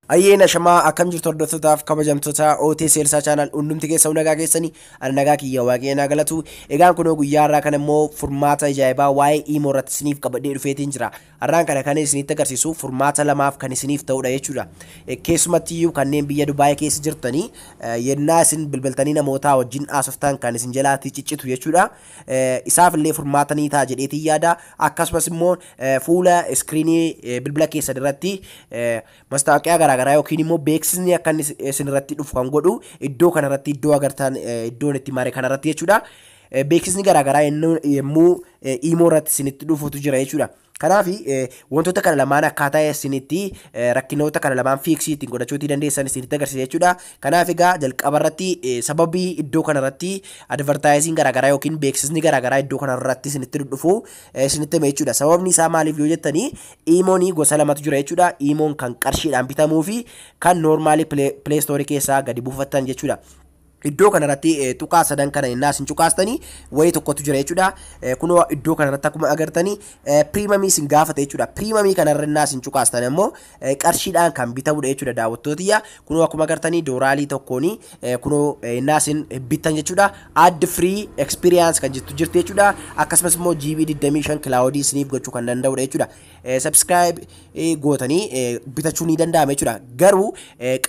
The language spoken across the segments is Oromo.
Ayyeen ashamaa, akkam jirtu hordoftootaaf kabajamtoota OT Seelsaa Channel? Hundumti keessa nagaa keessanii? Ani nagaa kiyya, Waaqayyo naa galatu. Egaan kunoo guyyaa har'aa kana immoo furmaata ajaa'ibaa waa'ee Imo irratti isiniif qabadhee dhufeetiin jira. Har'aan kana kan isinitti agarsiisu furmaata lamaaf kan isiniif ta'udha jechuudha. Keessumatti iyyuu kanneen biyya Dubaayii keessa jirtanii, yennaa isin bilbiltanii namoota wajjin haasoftan kan isin jalaatti ciccitu jechuudha. Isaaf illee furmaata ni ta'a jedheetiin yaada. Akkasumas immoo fuula iskiriinii bilbila keessan irratti mastaawoqiyaa garaagaraa yookiin immoo beeksisni akka inni isin irratti dhufu kan godhu iddoo kanarratti, iddoo agartan, iddoon itti mare kanarratti jechuudha. Beeksisni garaagaraa yommuu Imo irratti isinitti dhufutu jira jechuudha. Kanaaf wantoota kana lamaan akkaataa isinitti rakkinoota kana lamaan fix ittiin godhachuutii dandeessan isinitti agarsiisa jechuudha. Kanaaf egaa jalqaba irratti sababii iddoo kanarratti advertising garaagaraa yookiin beeksisni garaagaraa iddoo kanarratti isinitti dhufu isinitti hima jechuudha. Sababni isaa maaliif yoo jettanii, Imoon gosa lamatu jira jechuudha. Imoon kan qarshiidhaan bitamuu fi kan normal Play Store keessaa gadi buufattan jechuudha. Iddoo kanarratti tuqaa sadan kana innaa isin cuqaastanii wayii tokkotu jira jechuudha. Kunoo iddoo kanarratti akkuma agartanii premium isin gaafata jechuudha. Premium kanarra innaa isin cuqaastan immoo qarshiidhaan kan bitamudha jechuudha, daawwattootiyya. Kunoo akkuma agartanii doolaarii 1n kunoo innaa isin bittan jechuudha. Ad free experience kan jettu jirti jechuudha. Akkasumas immoo GB 25 cloud isiniif gochuu kan danda'udha jechuudha. Subscribe gootanii bitachuu ni danda'ama jechuudha. Garuu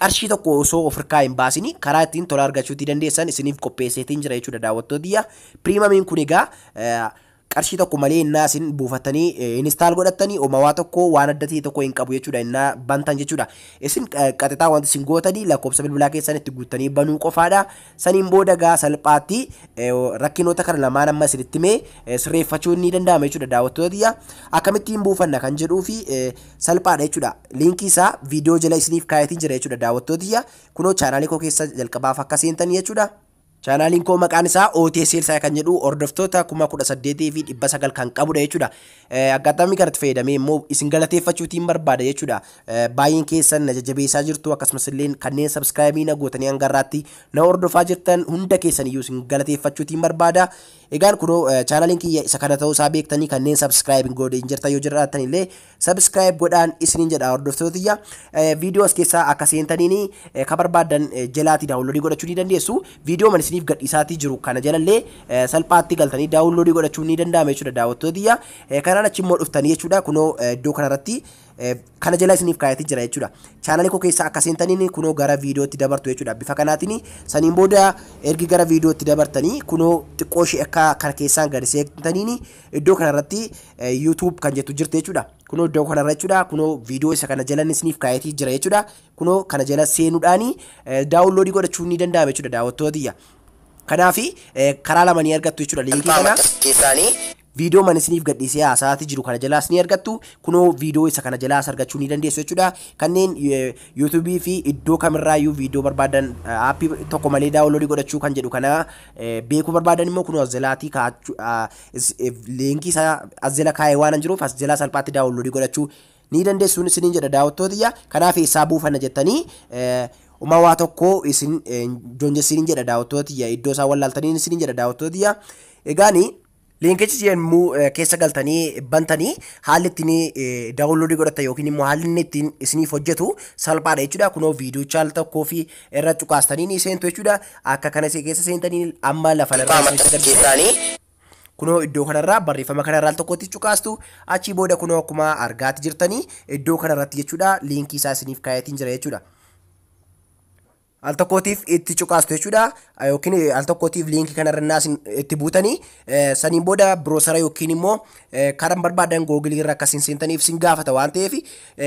qarshii tokko osoo of harkaa hin baasini karaa ittiin tola argachuutii dandeessan isiniif qopheesseetiin jira jechuudha, daawwattootiyya. Premiumiin kun egaa qarshii tokko malee innaa isin buufattanii install godhattanii oomawaa tokko waan adda ta'e tokko hin qabu jechuudha, innaa bantan jechuudha. Isin qaxixaa wanti isin gootanii lakkoofsa bilbilaa keessan itti guuttanii banuu qofaadha. Saniin booda gaa salphaatti rakkinoota kana lamaan amma isinitti himee sirreeffachuun ni danda'ama jechuudha, daawwattootiyya. Akkamittiin buufanna kan jedhuu fi salphaadha jechuudha. Liinkii isaa viidiyoo jala isiniif kaayatiin jira jechuudha, daawwattootiyya. Kunoo chaanaalii koo keessa jalqabaaf akka seentanii jechuudha. Chaanaaliin koo maqaan isaa OT Seelsaa kan jedhu hordoftoota 18,900 kan qabudha jechuudha. Aggaataamii kanatti fayyadamee immoo isin galateeffachuutiin barbaada jechuudha. Baay'een keessan na jajjabeessaa jirtu, akkasumas illee kanneen subscribe na gootanii hanga irraatti na hordofaa jirtan hunda keessan iyyuu isin galateeffachuutiin barbaada. Egaan kunoo chaanaaliin kiyya isa kana ta'uu isaa beektanii kanneen subscribe godhe hin jirtan yoo jiraatan illee subscribe godhaan isiniin jedha, hordoftootiyya. Viidiyoo as keessaa akka seentaniin kan barbaadan jalaatii download godhachuu ni dandeessu. Viidiyoo man isiniif gadhiisaatii jiru kana jalallee salphaatti galtanii download godhachuu ni danda'ama jechuudha, daawwattootiyya. Kanaan achi immoo dhuftanii jechuudha, kunoo iddoo kanarratti kana jala isiniif kaayatee jira jechuudha. Chaanaalii koo keessa akka seentaniin kunoo gara viidiyootti dabartu jechuudha. Bifa kanaatiin saniin booda ergi gara viidiyootti dabartanii kunoo xiqqoo ishee akka kana keessaan gadi seentaniin iddoo kanarratti YouTube kan jettu jirti jechuudha. Kunoo iddoo kanarra jechuudha. Kunoo viidiyoo isa kana jala isiniif kaayatee jira jechuudha. Kunoo kana jala seenuudhaani download godhachuun ni danda'ama jechuudha, daawwattootiyya. Kanaafi karaa lamanii argattu jechuudha liinkii kana. Keessaanii Viidiyoo man isiniif gadhiisee haasa'aati jiru kana jalaas ni argattu. Kunoo viidiyoo isa kana jalaas argachuu ni dandeessu jechuudha. Kanneen YouTubeii fi iddoo kamirraayyuu viidiyoo barbaadan app tokko malee download godhachuu kan jedhu kana beekuu barbaadan immoo kunoo as jalaatii liinkii isaa as jala kaa'ee waan jiruuf as jalaa salphaatti download godhachuu ni dandeessuun isiniin jedha, daawwattootiyya. Kanaaf eessaa buufanna jettanii uma waa tokko isin joonjessiniin jedha, daawwattootiyya. Iddoo isaa wallaaltanii isiniin jedha, daawwattootiyya. Egaani liinkichi yommuu keessa galtanii bantanii haalli ittiin download godhatan yookiin immoo haalli inni ittiin isiniif hojjetu salphaadha jechuudha. Kunoo viidiyoo al tokkoo fi irra cuqaastanii ni seentu jechuudha. Akka kana keessa seentanii amma lafa irraa keessaanii kunoo iddoo kanarraa barreeffama kanarraa al tokkotti cuqaastu. Achii booda kunoo akkuma argaati jirtanii iddoo kanarratti jechuudha, liinkii isaa isiniif kaayatiin jira jechuudha. Al tokkootiif itti cuqaastu jechuudha, yookiin al tokkootiif liinkii kanarra naas itti buutanii saniin booda browser yookiin immoo karaa barbaadan Google irra akkasiin seentaniif isin gaafata waan ta'eef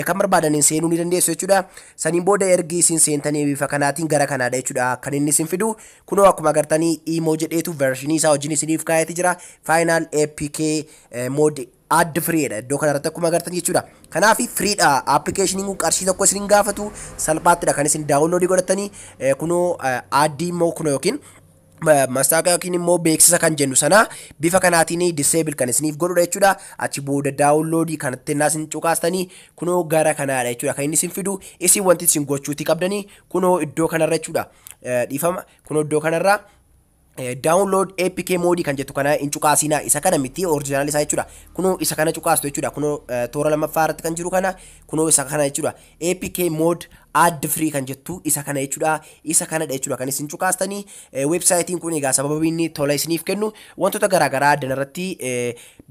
kan barbaadaniin seenuu ni dandeessu jechuudha. Saniin booda ergi isin seentanii bifa kanaatiin gara kanaadha jechuudha kan inni isin fidu. Kunoo akkuma agartanii Imo jedheetu version isaa wajjin isiniif kaayatee jira. Final APK mod ad freedha iddoo kanarratti akkuma agartan jechuudha. Kanaaf freedha, appilikeeshiniin kun qarshii tokko isin gaafatu, salphaattidha kan isin download godhatanii. Kunoo ad immoo kunoo yookiin mastaaqa yookiin immoo beeksisa kan jennu sana bifa kanaatiin disable kan isiniif godhudha jechuudha. Achi booda download kanatti innaa isin cuqaastanii kunoo gara kanaadha jechuudha kan inni isin fidu. Isin wanti isin gochuutii qabdanii kunoo iddoo kanarra jechuudha. Dhiifama, kunoo iddoo kanarra download APK mod kan jettu kana hin cuqaasinaa. Isa kana miti, original isaa jechuudha. Kunoo isa kana cuqaastu jechuudha. Kunoo toora lammaffaa irratti kan jiru kana, kunoo isa kana jechuudha. APK mod Ad free kan jettu isa kana jechuudha. Isa kanadha jechuudha kan isin cuqaastanii. Weebsaayitiin kun egaa sababii inni tola isiniif kennu wantoota garaagaraa addan irratti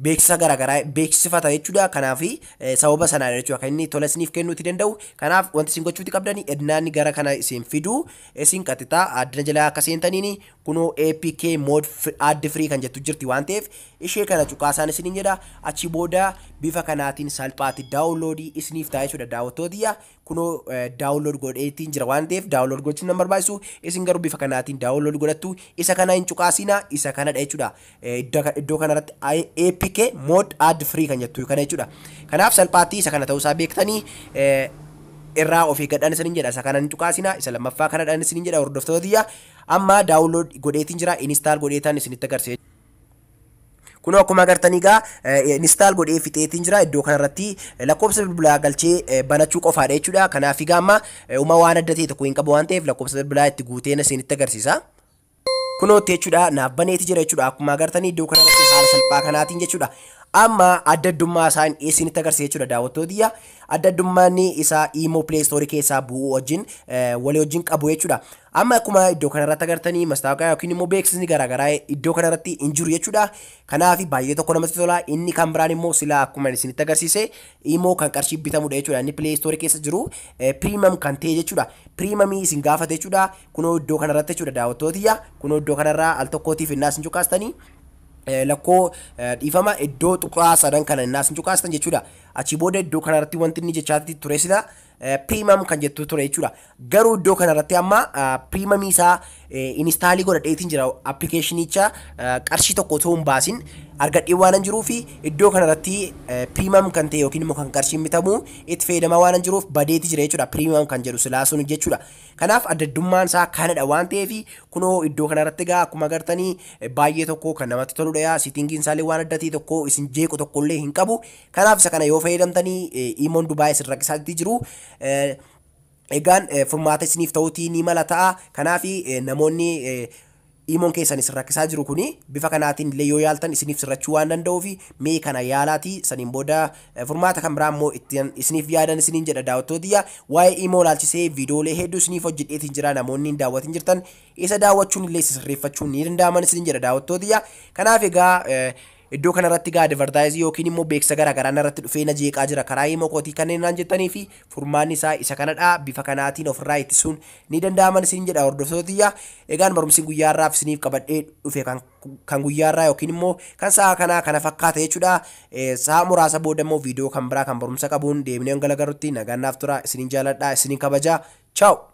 beeksisa garaagaraa beeksifata jechuudha. Kanaaf sababa sanaadha jechuudha kan inni tola isiniif kennuuti danda'u. Kanaaf wanti isin gochuuti qabdani, ednaanni gara kana isin fidu, isin qaxitaa addana jalaa akka seentaniin kunoo APK mod ad free kan jettu jirti waan ta'eef, ishee kana cuqaasaan isiniin jedha. Achi booda bifa kanaatiin salphaatti downloadii isiniif ta'a jechuudha, daawwattootiyya. Kunoo download godheetiin jira waan ta'eef download gochuun nama barbaachisu. Isin garuu bifa kanaatiin download godhattu. Isa kana hin cuqaasina, isa kanadha jechuudha. Iddoo kanarratti APK mod ad free kan jettu kana jechuudha. Kanaaf salphaatti isa kana ta'uusaa beektanii irraa of eeggadhaan isiniin jedha. Isa kana hin cuqaasina, isa lammaffaa kanadhaan isiniin jedha, hordoftootiyya. Amma download godheetiin jira, install godheetaan isinitti agarsiisa. Kunoo akkuma agartanii egaa install godhee fixeetiin jira. Iddoo kanarratti lakkoofsa bilbilaa galchee banachuu qofaadha jechuudha. Kanaaf egaa amma uma waan adda ta'e tokko hin qabu waan ta'eef, lakkoofsa bilbilaa itti guuteen isinitti agarsiisa. Kunootti jechuudha, naaf baneeti jira jechuudha. Akkuma agartanii iddoo kanarratti haala salphaa kanaatiin jechuudha. Amma adda addummaa isaan isinitti agarsiisa jechuudha, daawwattootiyya. Adda addummaan isaa Imo Play Store keessaa bu'uu wajjin walii wajjin qabu jechuudha. Amma akkuma iddoo kanarratti agartanii mastaawaqaa yookiin immoo beeksisni garaagaraa iddoo kanarratti hin jiru jechuudha. Kanaaf baay'ee tokko namatti tola. Inni kan biraan immoo silaa akkuma isinitti agarsiise Imo kan qarshii bitamudha jechuudha. Inni Play Store keessa jiru premium kan ta'e jechuudha. Premiumii isin gaafate jechuudha. Kunoo iddoo kanarratti jechuudha, daawwattootiyya. Kunoo iddoo kanarraa al tokkootiif innaa isin cuqaastanii, lakkoo dhiifama, iddoo tuqaa sadan kana innaa isin cuqaastan jechuudha. Achi booda iddoo kanarratti wanti inni jechaatti ture sila premium kan jettu ture jechuudha. Garuu iddoo kanarratti amma premiumii isaa installii godhadheetiin jira. Appilikeeshinicha qarshii tokko otoo hin baasin argadhee waan hin jiruu fi iddoo kanarratti premium kan ta'e yookiin immoo kan qarshiin bitamu itti fayyadamaa waan hin jiruuf badeeti jira jechuudha. Premium kan jedhu silaa sun jechuudha. Kanaaf addaddummaan isaa kanadha waan ta'eef, kunoo iddoo kanarratti egaa akkuma agartanii baay'ee tokko kan namatti toludha. Settingiin isaallee waan adda ta'e tokko isin jeequ tokkollee hin qabu. Kanaaf isa kana yoo fayyadamtanii Imoon Dubaay isin rakkisaatti jiru, egaan furmaata isiniif ta'uutii ni mala ta'a. Kanaaf namoonni Imoon keessan isin rakkisaa jiru kuni bifa kanaatiin illee yoo yaaltan isiniif sirrachuu waan danda'uuf, mee kana yaalaati, saniin booda furmaata kan biraa immoo ittiin isiniif yaadan isiniin jedha, daawwattootiyya. Waa'ee Imoo laalchisee viidiyoolee hedduu isiniif hojjedheetiin jira. Namoonni hin daawwatin jirtan isa daawwachuun illee sirreeffachuun ni danda'aman isiniin jedha, daawwattootiyya. Kanaaf egaa iddoo kanarratti gaa advertiseii yookiin immoo beeksisa garaagaraa irratti dhufee na jeeqaa jira karaa Imo kootii kanneen naan jettanii fi furmaanni isaa isa kanadha. Bifa kanaatiin ofirraa ittisuun ni danda'aman isiniin jedha, hordoftootiyya. Egaan barumsi guyyaarraaf isiniif qabadhee dhufe kan guyyaarraa yookiin immoo kan sa'a kanaa kana fakkaata jechuudha. Sa'a muraasa booda immoo viidiyoo kan biraa kan barumsa qabuun deemnee hanga agarrutti nagaan naaf tura. Isiniin jaaladha, isiniin kabaja. Ciao.